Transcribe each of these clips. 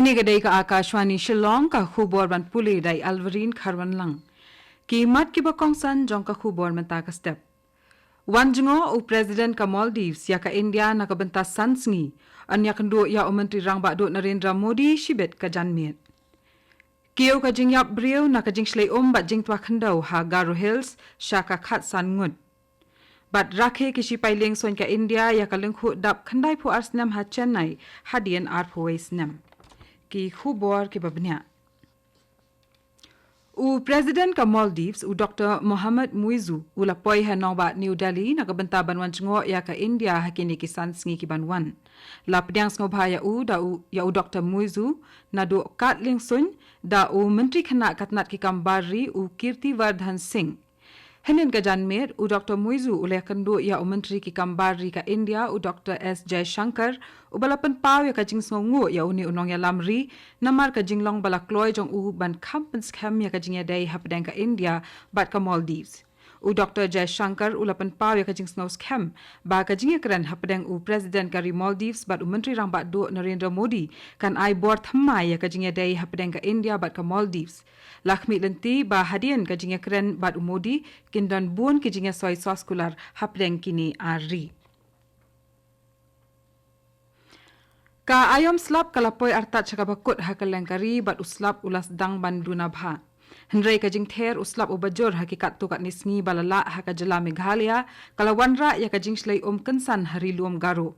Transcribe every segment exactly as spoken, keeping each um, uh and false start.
Kane ka dei ka Akashvani Shillong, ka khubor ban pule da i Alvarine Kharwanlang. Ki mat kiba kongsan jong ka khubor mynta ka step. Wan jngoh u President ka Maldives ïa ka India na ka bynta san sngi. Yn ïakynduh ïa u Myntri Rangbah Duh Narendra Modi shibit ka janmiet. Kiew ka jingïap briew na ka jingshlei um bad jingtwa khyndew ha Garo Hills sha ka khatsan ngut. Bad rakhe ki shipai liengsuiñ ka India ïa ka lyngkhuh dap khyndaiphew ar snem ha Chennai hadien arphew wei snem. Ki khubor kiba bniah. U President ka Maldives, u Doktor Mohamed Muizzu, u la poi ha nongbah New Delhi na ka bynta ban wan jngoh ïa ka India ha kine ki san sngi ki ban wan. La pdiang sngewbha ïa u da u, ïa u Doktor Muizzu naduh kat liengsuiñ da u Myntri Khynnah ka tnat ki kam bar ri, u Kirti Vardhan Singh. Hynnin ka janmiet, u Doktor Muizzu u la ïakynduh ïa u Myntri ki kam bar ri ka India, u Doktor S Jaishankar, uba la pynpaw ïa ka jingsngewnguh ïa une u nongïalam ri namar ka jinglong ba la kloi jong u ban kham pynskhem ïa ka jingïadei hapdeng ka India bad ka Maldives. U Doktor Jaishankar u la pynpaw ïa ka jingsngewskhem ba ka jingïakren hapdeng u President ka ri Maldives bad u Myntri Rangbah Duh Narendra Modi kan ai bor thymmai ïa ka jingïadei hapdeng ka India bad ka Maldives. La khmih lynti ba hadien ka jingïakren bad u Modi, kin don bun ki jingïasoi soskular hapdeng kine ar ri. Ka aïom slap ka la poi artat sha kaba kut ha kylleng ka ri bad u slap u la sdang ban duna bha. Hynrei ka jingther u slap uba jur ha ki katto katne sngi ba la lah ha ka jylla Meghalaya ka la wanrah ïa ka jingshlei um kynsan ha ri lum Garo.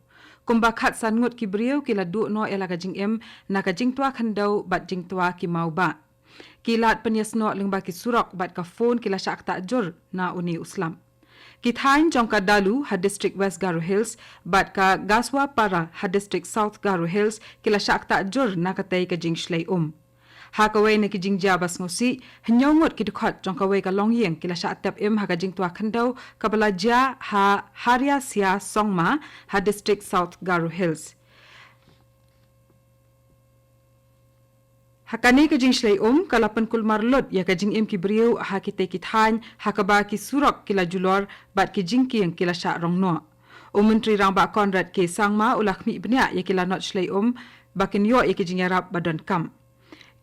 Kumba khatsan ngut ki briew ki la duh noh ïa la ka jingim na ka jingtwa khyndew bad jingtwa ki mawbah. Ki lad pynïasnoh lyngba ki surok bad ka phone ki la shah ktah jur na une u slap. Ki thaiñ jong ka Dalu ha district West Garo Hills bad ka Gaswapara ha district South Garo Hills ki la shah ktah jur na katei ka jingshlei um. Ha kawei na ki jingjia ba sngewsih, hynñiew ngut ki dkhot jong kawei ka longïing ki la shah tep im ha ka jingtwa khyndew kaba la jia ha Hariasia Songma ha district South Garo Hills. Ha kane ka jingshlei um ka la pynkulmar lut ïa ka jingim ki briew ha kitei ki thaiñ ha kaba ki surok ki la julor bad ki jingkieng ki la shah rong noh. U Myntri Rangbah Conrad K Sangma u la khmih bniah ïa ki lanot shlei um ba kin ïoh ïa ki jingïarap ba donkam.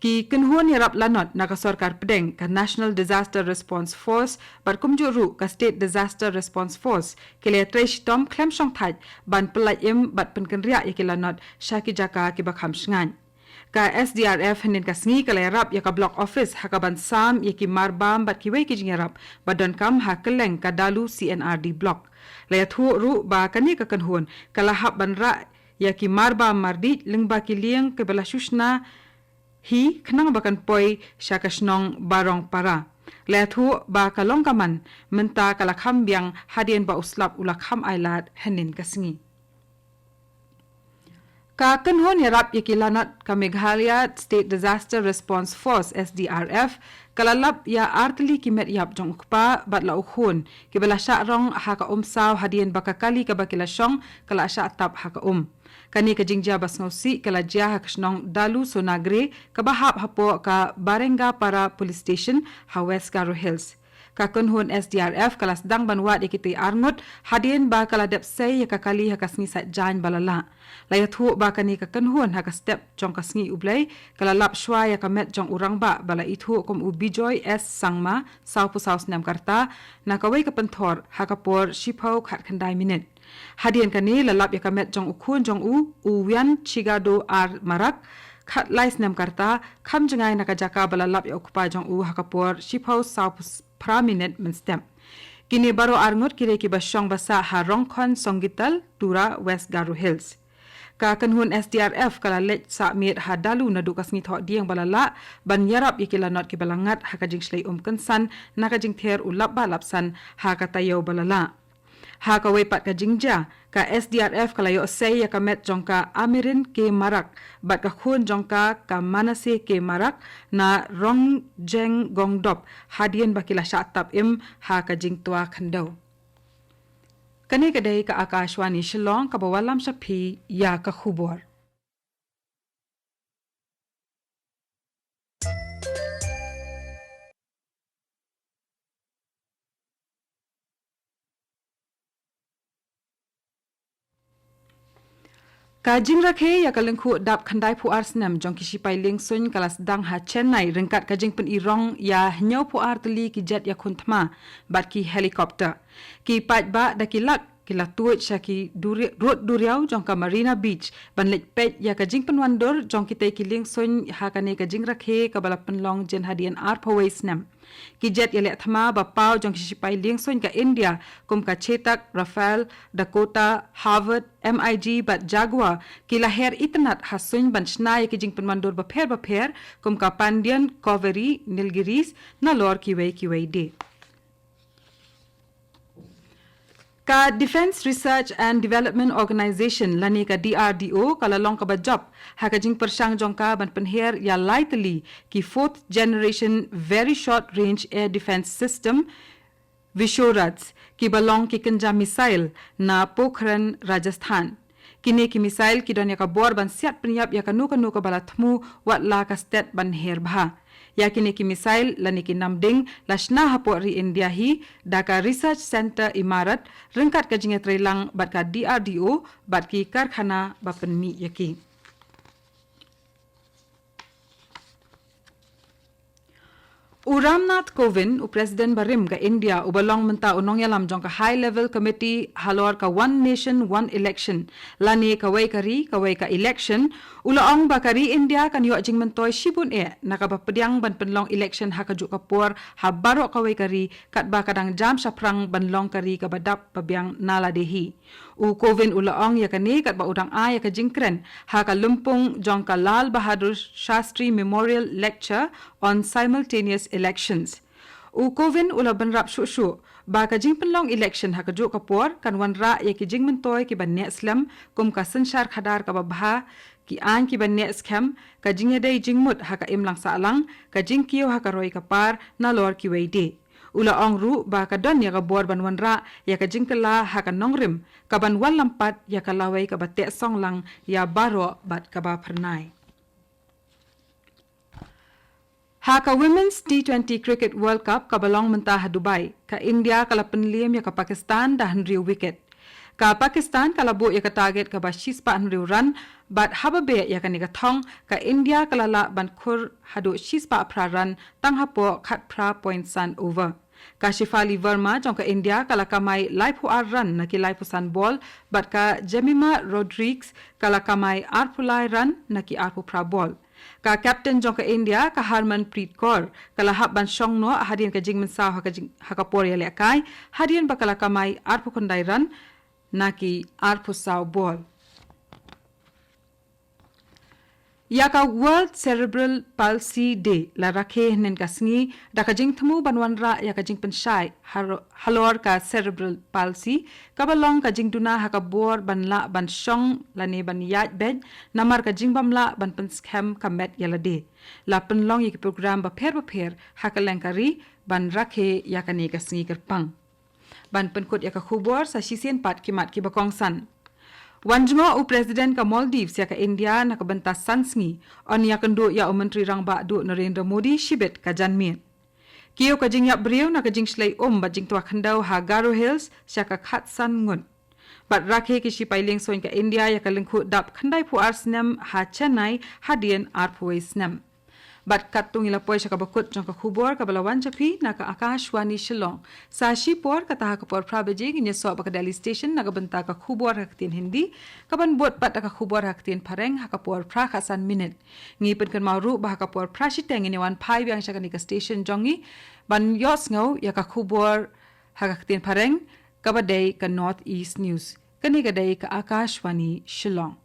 Ki kynhun ïarap lanot na ka sorkar pdeng, ka National Disaster Response Force bad kumjuh ruh ka State Disaster Response Force ki la ïatrei shitom khlem shongthait ban pyllait im bad pynkynriah ïa ki lanot sha ki jaka kiba kham shngaiñ. Ka S D R F hynnin ka sngi ka la ïarap ïa ka block office ha kaban sam ïa ki marbam bad kiwei ki jingïarap ba donkam ha kylleng ka Dalu C and R D block. La ïathuh ruh ba kane ka kynhun ka la hap ban rah ïa ki marbam mardih lyngba ki lieng kiba la shu shna hi khnang ba kan poi sha ka shnong Barongpara. La ïathuh ba ka long ka man mynta ka la kham biang hadien ba u slap u la kham ailad hynnin ka sngi. Ka kynhun ïarap ïa ki lanot ka Meghalaya State Disaster Response Force, S D R F, ka la lap ïa ar tylli ki met ïap jong u kpa bad la u khun kiba la shah rong ha ka um saw hadien ba ka kali kaba ki la shong ka la shah tap ha ka um. Kane ka jingjia ba sngewsih ka la jia ha ka shnong Dalu Sonagre kaba hap hapoh ka Barengapara Police Station ha West Garo Hills. Ka kynhun S D R F ka la sdang ban wad ïa kitei ar ngut hadien ba ka la dep sei ïa ka kali ha ka sngi Saitjaiñ ba la lah. La ïathuh ba kane ka kynhun ha ka step jong ka sngi U Blei ka la lap shuwa ïa ka met jong u rangbah ba la ithuh kum u Bijoy S Sangma, sawphew saw snem ka rta, na kawei ka pynthor ha ka por shiphew khatkhyndai minit. Hadien kane la lap ïa ka met jong u khun jong u, u Wian Chigado R Marak, khatlai snem ka rta, kham jngai na ka jaka ba la lap ïa u kpa jong u ha ka por shiphew sawphew phra minit mynstep. Kine baroh ar ngut ki dei kiba shong ba sah ha Rongkhon Songgital, Tura, West Garo Hills. Ka kynhun S D R F ka la leit sah miet ha Dalu naduh ka sngi Thohdieng ba la lah ban ïarap ïa ki lanot kiba la ngat ha ka jingshlei um kynsan na ka jingther u lapbah lapsan ha ka taïew ba la lah. Ha kawei pat ka jingjia, ka S D R F ka la ïoh sei ïa ka met jong ka Amirin K Marak bad ka khun jong ka, ka Manasseh K Marak, na Rongjeng Gongdop hadien ba ki la shah tap im ha ka jingtwa khyndew. Kane ka dei ka Akashvani Shillong kaba wallam sha phi ïa ka khubor. Ka jingrakhe ïa ka lyngkhuh dap khyndai phew ar snem jong ki shipai liengsuiñ ka la sdang ha Chennai ryngkat ka jingpynïarong ïa hynñiew phew ar tylli ki jet ïakhun thma bad ki helicopter. Ki paidbah da ki lak ki la tuid sha ki duri-, rud duriaw jong ka Marina Beach ban leit peit ïa ka jingpynwandur jong kitei ki liengsuiñ ha kane ka jingrakhe kaba la pynlong jin hadien arphew wei snem. Ki jet ïaleh thma ba paw jong ki shipai liengsuiñ ka India kum ka Chetak, Rafale, Dakota, Harvard, M I G bad Jaguar ki la her itynnad ha suiñ ban shna ïa ki jingpynwandur bapher bapher kum ka Pandian, Kaveri, Nilgiris, nalor kiwei kiwei de. Ka Defence Research and Development Organisation lane ka D R D O ka la long kaba jop ha ka jingpyrshang jong ka ban pynher ïa lai tylli ki Fourth Generation Very Short Range Air Defence System, Vishoraj, kiba long ki kynja missile na Pokhran, Rajasthan. Kine ki missile ki don ïa ka bor ban siat pynïap ïa kano kano kaba la thmu wat la ka stet ban her bha. Ïa kine ki missile lane ki namding la shna hapoh ri India hi da ka Research Centre Imarat ryngkat ka jingïatreilang bad ka D R D O bad ki karkhana ba pynmih ïa ki. U Ramnath Kovind, u President barim ka India, uba long mynta u nongïalam jong ka High Level Committee halor ka One Nation, One Election, lane kawei ka ri, kawei ka election, u la ong ba ka ri India kan ïoh jingmyntoi shibun eh na kaba pdiang ban pynlong election ha kajuh ka por ha baroh kawei ka ri, katba ka dang jam shaphrang ban long ka ri kaba dap ba biang na lade hi. U Kovind u la ong ïa kane katba u dang ai ïa ka jingkren ha ka lympung jong ka Lal Bahadur Shastri Memorial Lecture on Simultaneous Elections. U Kovind u la bynrap shuh shuh ba ka jingpynlong election ha kajuh ka por kan wanrah ïa ki jingmyntoi kiba neh slem kum ka synshar khadar kaba bha, ki aiñ kiba neh skhem, ka jingïadei jingmut ha ka imlang sahlang, ka jingkiew ha ka roi ka par, nalor kiwei de. U la ong ruh ba ka don ïa ka bor ban wanrah ïa ka jingkylla ha ka nongrim, kaban wallam pat ïa ka lawei kaba teh song lang ïa baroh bad kaba phyrnai. Ha ka Women's T twenty Cricket World Cup kaba long mynta ha Dubai, ka India ka la pynliem ïa ka Pakistan da hynriew wicket. Ka Pakistan ka la buh ïa ka target kaba shispah hynriew run, bad haba beh ïa kane ka thong, ka India ka la lah ban khur haduh shispah phra run tang hapoh khatphra point san over. Ka Shefali Verma jong ka India ka la kamai laiphew ar run na ki laiphew san bol, bad ka Jemimah Rodrigues ka la kamai arphew lai run na ki arphew phra bol. Ka captain jong ka India, ka Harmanpreet Kaur, ka la hap ban shong noh hadien ka jingmynsaw ha ka jing, ha ka por ïalehkai, hadien ba ka la kamai arphew khyndai run na ki arphew saw bol. Ïa ka World Cerebral Palsy Day la rakhe hynnin ka sngi da ka jingthmu ban wanrah ïa ka jingpynshai haro-, halor ka cerebral palsy, kaba long ka jingduna ha ka bor ban lah ban shong lane ban ïaid beit namar ka jingbym lah ban pynskhem ka met ïa lade. La pynlong ïa ki program bapher bapher ha kylleng ka ri ban rakhe ïa kane ka sngi kyrpang. Ban pynkut ïa ka khubor sa shisien pat ki mat kiba kongsan. Wan jngoh u President ka Maldives ïa ka India na ka bynta san sngi, yn ïakynduh ïa u Myntri Rangbah Duh Narendra Modi shibit ka janmiet. Kiew ka jingïap briew na ka jingshlei um bad jingtwa khyndew ha Garo Hills sha ka khatsan ngut. Bad rakhe ki shipai liengsuiñ ka India ïa ka lyngkhuh dap khyndai phew ar snem ha Chennai hadien arphew wei snem. Bad katto ngi la poi sha kaba kut jong ka khubor kaba la wan sha phi na ka Akashvani Shillong. Sa shipor kata ha ka por phra baje ngin ïasoh bad ka Delhi Station na ka bynta ka khubor ha ka ktien Hindi, kaban bud pat da ka khubor ha ka ktien Phareng ha ka por phra khatsan minit. Ngi pynkynmaw ruh ba ha ka por phra shiteng ngin ïa wan phai biang sha kane ka station jong ngi ban ïohsngew ïa ka khubor ha ka ktien Phareng, kaba dei ka North East News. Kane ka dei ka Akashvani Shillong.